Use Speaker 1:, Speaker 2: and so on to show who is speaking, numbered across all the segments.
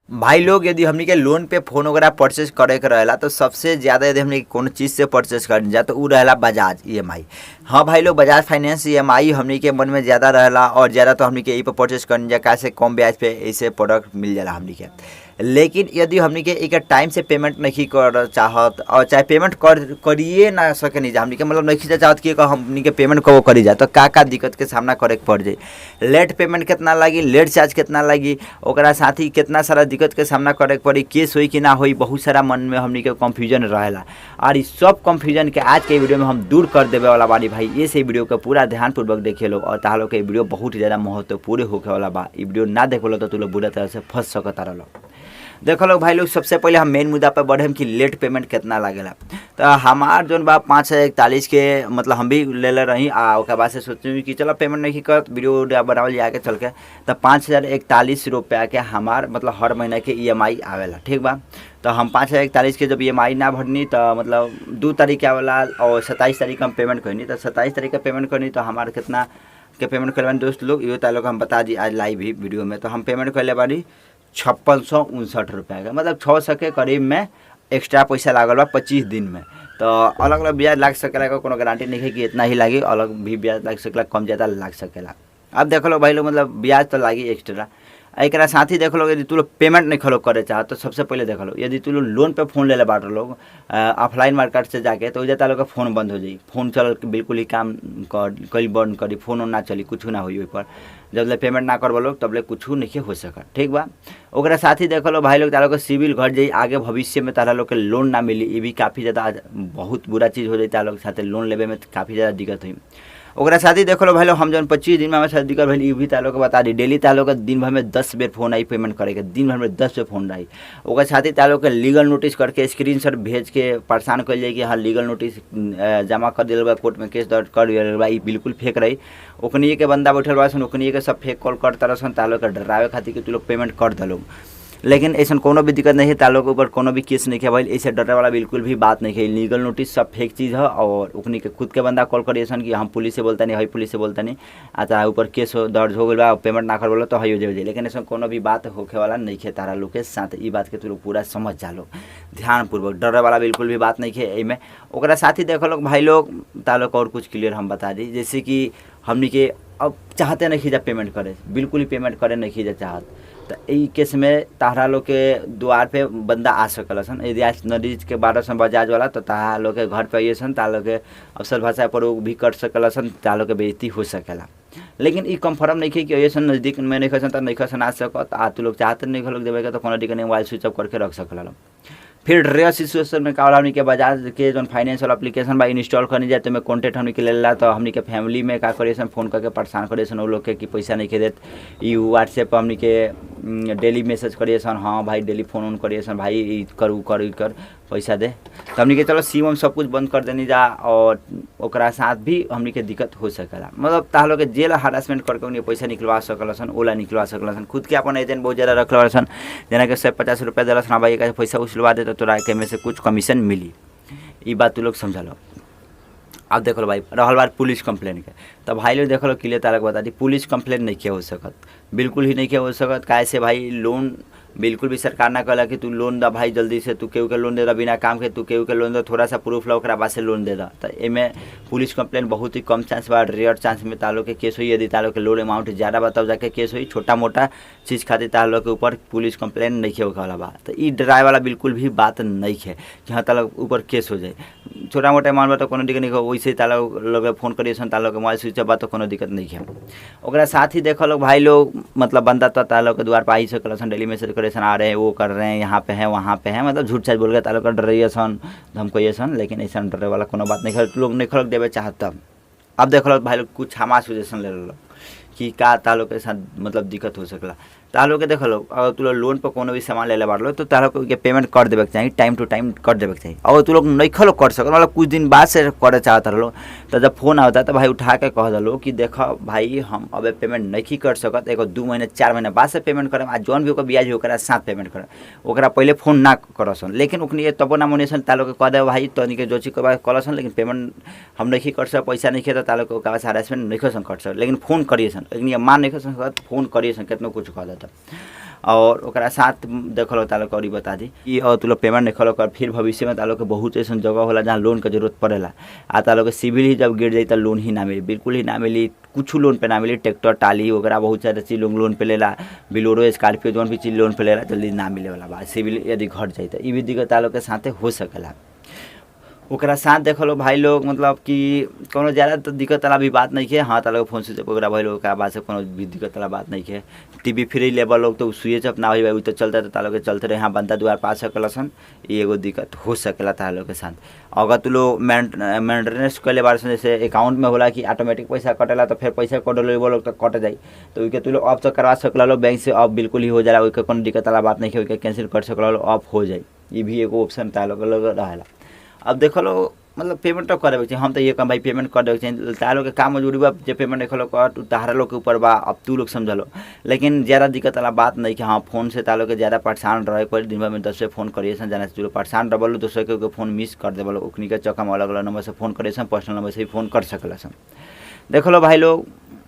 Speaker 1: भाई लोग, यदि हमनी के लोन पे फोन वगैरह परचेज करे के रहेला तो सबसे ज़्यादा यदि हमनी के कोनो चीज़ से परचेज करनी जा तो उ रहेला बजाज ईएमआई। हाँ भाई लोग, बजाज फाइनेंस ईएमआई हमनी के मन में ज़्यादा रहेला और ज़्यादा तो हमनी के ई पर परचेज करनी जा, काहे से कम ब्याज पे ऐसे प्रोडक्ट मिल जाला हमनी के। लेकिन यदि हमनी के एक टाइम से पेमेंट नहीं कर चाहत और चाहे पेमेंट कर करिए ना सकेनी जा हमनी के, मतलब नहीं चाहत कि हमनी के पेमेंट कबो करी जा, तो का का दिक्कत के सामना करे के पड़ जाई। लेट पेमेंट कितना लागी, लेट चार्ज कितना लागी, ओकरा साथ ही कितना सारा दिक्कत के सामना करे के पड़ी, केस होई कि ना होई, बहुत सारा मन में हमनी के कंफ्यूजन रहेला। और इस सब कंफ्यूजन के आज के वीडियो में हम दूर कर देवे वाला बानी भाई। ये से वीडियो के पूरा ध्यानपूर्वक देखे लोग और ताहा लोग के वीडियो बहुत ज़्यादा महत्वपूर्ण होखे वाला बा। ई वीडियो ना देखो तो तू लोग बुरा तरह से फंस सकता रहो। देखो लोग भाई लोग, सबसे पहले हम मेन मुद्दा पर बढ़े कि लेट पेमेंट कितना लागेला। तो हमार जोन बा 5041 के मतलब हम भी ले ले रही आ ओकरा बाद से सोचनी कि चलो पेमेंट नहीं कर वीडियो बनावल जाके चल के, तो 5041 रुपया के हमार मतलब हर महीना के ईएमआई आवेला, ठीक बा। तो हम 5041 के जब ईएमआई ना भरनी तो मतलब 2 तारीख के आवेला और 27 तारीख हम पेमेंट करनी, तो 27 तारीख के पेमेंट करनी तो हमार कितना के पेमेंट कर दोस्त लोग यो तालोग हम बता दी आज लाइव ही वीडियो में। तो हम पेमेंट कर ले बानी 5659 रुपया का, मतलब 600 के करीब में एक्स्ट्रा पैसा लागल बा 25 दिन में। तो अलग अलग ब्याज लाग सकेला, कोनो गारंटी नहीं है कि इतना ही लागी, अलग भी ब्याज लाग सकेला, कम ज़्यादा लाग सकेला। अब देख लो भाई लोग, मतलब ब्याज तो लागी एक्स्ट्रा। एक साथ ही देख लो, यदि तू लोग पेमेंट नहीं खलो करे चाह तो सबसे पहले देख लो, यदि तू लोग लोन पे फ़ोन ले ले बाट लोग ऑफलाइन मार्केट से जाके, तो उधर लोग फोन बंद हो जाई, फोन चल बिल्कुल ही काम कर कल बंद करी, फोन ना चली, कुछ ना होई ओहि पर। जब ले पेमेंट ना करबो लोग तब ले कुछ नहीं हो सका, ठीक बा। ओकरा साथ ही देख लो भाई लोग, तारा लोग सिविल घट जाई, आगे भविष्य में तारा लोग के लोन ना मिली, ये भी काफ़ी ज़्यादा बहुत बुरा चीज़ हो जाई। तारा लोग साथ लोन लेवे में काफ़ी ज़्यादा दिक्कत हुई। ओकरा साथ ही देख लो भाई लोग, हम जौन 25 दिन में हमारे साथ दिक्कत भइल, ई भी तारा लोग के बता दी। डेली तारा लोग के दिन भर में 10 बेर फोन आई पेमेंट करे के, दिन भर में 10 बेर फोन आई। ओकरा साथ ही तारा लोग के लीगल नोटिस करके स्क्रीनशॉट भेज के परेशान कइल जाई कि हाँ लीगल नोटिस जमा कर दिल बा, कोर्ट में केस दर्ज कर दिल बा, ई बिल्कुल फेक रही। ओकनिए के बंदा बैठल बा सन, ओकनिए के सब फेक कॉल करता रह सन तारा लोग के डरावे खातिर कि तू लोग पेमेंट कर दलो। लेकिन ऐसा कोनो भी दिक्कत नहीं है, तारा लोग के ऊपर कोनो भी केस नहीं है भाई, ऐसे डरे वाला बिल्कुल भी बात नहीं है। लीगल नोटिस सब फेक चीज़ है और ओकनी के खुद के बंदा कॉल करिए सन कि हम पुलिस से बोलता नहीं, हई पुलिस से बोलता नहीं, अच्छा ऊपर केस हो दर्ज हो गइल बा, पेमेंट ना कर बोलो तो हई हो जाए। लेकिन ऐसा कोनो भी बात होखे वाला नहीं है तारा लोग के साथ, ई बात के तू लोग पूरा समझ जा लो ध्यानपूर्वक, डरे वाला बिल्कुल भी बात नहीं है एहिमे। ओकरा साथ ही देखो लोग भाई लोग, तारा लोग और कुछ क्लियर हम बता दी, जैसे कि हमनी के अब चाहते नहीं जा पेमेंट करे, बिल्कुल ही पेमेंट करे नहीं जा चाहत, तो ई केस में तारा लोग के द्वार पे बंदा आ सकल सन। यदि आज नदीज के 12 सन बजाज वाला तो तारा लोग के घर पे आइए सन, तारा लोग के अवसर भाषा प्रयोग भी कर सकल सन, तारा लोग के बेइज्जती हो सकेला। लेकिन ई कंफर्म नहीं कि अइसन नज़दीक में नहीं खसन तो नहीं खसन आ सकत, आ तू लोग चाहते नहीं लोग देवे के तो कोनो दिक्कत नहीं, मोबाइल स्विच ऑफ करके रख सकल। फिर रेयर सिचुएशन में का होला, हमनी के बजाज के जौन फाइनेंस वाला एप्लीकेशन बा इंस्टॉल करनी जाए तो में कॉन्टेक्ट हमनी के लेला, तो हमनी के फैमिली में का करिए सन फोन करके परेशान करिए सन उ लोग के कि पैसा नहीं के देत। ई व्हाट्सएप पर हमनी के डेली मैसेज करिए सन, हाँ भाई डेली फोन ऑन करिए सन, भाई ई कर उ कर ई कर पैसा दे, तो हमनी के चलो सिम उम सब कुछ बंद कर देनी जा और ओकरा साथ भी हमनी के दिक्कत हो सकेला। मतलब ताहा लोग के जेल हरासमेंट करके उनके पैसा निकलवा सकल सन, ओला निकलवा सकल सन, खुद के अपन एजेंट बहुत ज़्यादा रखल सन, जेना कि 150 रुपया दिला सन, भाई एक पैसा उछलवा दे तो तोरा के में से कुछ कमीशन मिली, ई बात तू लोग समझ लो। अब देख लो भाई, रहल बात पुलिस कंप्लेन के, तो भाई लोग देख लो क्लियर तारा बता दी, पुलिस कंप्लेन नहीं के हो सकत, बिल्कुल ही नहीं के हो सकत। काहे से भाई लोन बिल्कुल भी सरकार ना कहला कि तू लोन दा भाई जल्दी से, तू केहू के लोन दे दा बिना काम के, तू केहू के लोन दे थोड़ा सा प्रूफ ला ओकरा बाद से लोन दे दा। तो एमे पुलिस कंप्लेन बहुत ही कम चांस बा, रेयर चांस में तालो के केस हुई। यदि तालो के लोन अमाउंट ज़्यादा बा तब जाके केस हुई, छोटा मोटा चीज़ खातिर तालो के ऊपर पुलिस कंप्लेन नहीं होखे वाला बा। तो ई डराए वाला बिल्कुल भी बात नहीं है कि हाँ तालो ऊपर केस हो जाए, छोटा मोटा अमाउंट बा तो कोनो दिक्कत नहीं हो, वैसे तालो लोग फोन करिए सन, तालो के मोबाइल स्विच ऑफ बा तो कोनो दिक्कत नहीं है। ओकरा साथ ही देखो लोग भाई लोग, मतलब बंदा तो तालो के द्वार पर आई सकल सन, डेली मैसेज करे सन, आ रहे हैं वो कर रहे हैं, यहाँ पे हैं वहाँ पे हैं, मतलब झूठ साच बोल के तालो का डरइए सन धमकइए सन, लेकिन ऐसा डरे वाला कोनो बात नहीं है, लोग नहीं खलक देवे चाहत तब। अब देख लो भाई लोग, कुछ हमार सुजेशन ले लो कि का तालो के साथ मतलब दिक्कत हो सकला। तालो के देख लो, अगर तू लोग लोन पर कोनो भी सामान ले ले बाड़ लो तो तालो के पेमेंट कर देवे के चाही, टाइम टू टाइम कर देवे के चाही। और तू लोग नहीं खलो कर सकल, मतलब कुछ दिन बाद से करे चाहत रहो तो जब फोन आता तो भाई उठा के कह दलो कि देख भाई हम अब पेमेंट नहीं कर सकत, एगो 2 महीना 4 महीना बाद से पेमेंट करम, आ जौन भी ओकर ब्याज ओकरा साथ पेमेंट करम, ओकरा पहले फोन ना करसन। लेकिन ओकनी तबो ना मनेसन, तालो के कह दे भाई तनी के जो चीज करसन, लेकिन पेमेंट हम नहीं कर सक, पैसा नहीं खेता, तालो के ओकरा हरासमेंट नहीं कर सकत, लेकिन फोन करिएसन, लेकिन मान नहीं सकत, फोन करिएसन केतनो कुछ कह देता। और ओकरा साथ देखल तालो और बता दी कि और तू लोग पेमेंट नहीं कर, फिर भविष्य में तालो के बहुत ऐसा जगह होला जहाँ लोन के जरूरत पड़ेला, आ तालो के सिविल ही जब गिर जाई तो लोन ही ना मिली, बिल्कुल ही ना मिली, कुछ लोन पे ना मिली। ट्रैक्टर टाली वगैरह बहुत सारा चीज़ लोग लोन पे लेला, बिलोरो स्कॉर्पियो जौन भी चीज़ लोन पे लेला जल्दी ना मिले वाला बा सिविल यदि घट जाए तो। ई भी दिक्कत तालो के साथे हो सकेला। ओकरा साथ देखलो भाई लोग मतलब कि कोनो ज़्यादा तो दिक्कत वाला भी बात नहीं है। हाँ तालो फोन स्विच वगैरह भाई लोग बात से कोनो भी दिक्कत वाला बात नहीं है। टीवी फ्री लेबल लोग तो स्विच ऑफ ना हो तो चलते तो तालो के चलते रहे, हाँ बंदा द्वार पा सकल सन, एगो दिक्कत हो सकेला तालो के साथ। अगर तू लोग मेंटेनेंस कैले बार जैसे अकाउंट में होला कि ऑटोमेटिक पैसा कटेला तो फिर पैसा कटल लोग तो कट जाए, तो ओके तू लोग ऑफ तो करवा सकला लो बैंक से, ऑफ बिल्कुल ही हो जाला, ओके कोनो दिक्कत वाला बात नहीं है, ओके कैंसिल कर सकला लो, ऑफ हो जाए, ये भी एगो ऑप्शन तालो के लोग रहेला। अब देख लो मतलब पेमेंट तो करे के, हम तो ये कम भाई पेमेंट कर देवे के, तारो के काम मजबूरी बा जे पेमेंट देखलो कर तू तारा लोग के ऊपर बा, अब तू लोग समझलो। लेकिन ज़्यादा दिक्कत वाला बात नहीं कि हाँ फोन से तालो के ज़्यादा परेशान रहे, कोई दिन भर में 10 फोन करिए सन जाना से परेशान रह दोसर के फोन मिस कर देवलो, ओखनी के चक्कर में अलग अलग नंबर से फोन करे सन, पर्सनल नंबर से भी फोन कर सकला सन। देख लो भाई लोग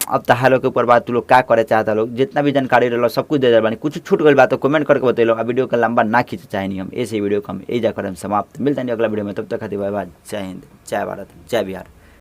Speaker 1: अब तहार लोग के ऊपर बात, तू लोग का करे चाहता लोग, जितना भी जानकारी रहो सब कुछ दे दे बानी, कुछ छूट गई बात तो कमेंट करके बतैलो। अब वीडियो के लंबा ना खींचे चाहे नहीं हम, ऐसे वीडियो को हम एजा कर हम समाप्त, मिलता नहीं अगला वीडियो में, तब तक खातिर बाय बाय, जय हिंद, जय भारत, जय बिहार।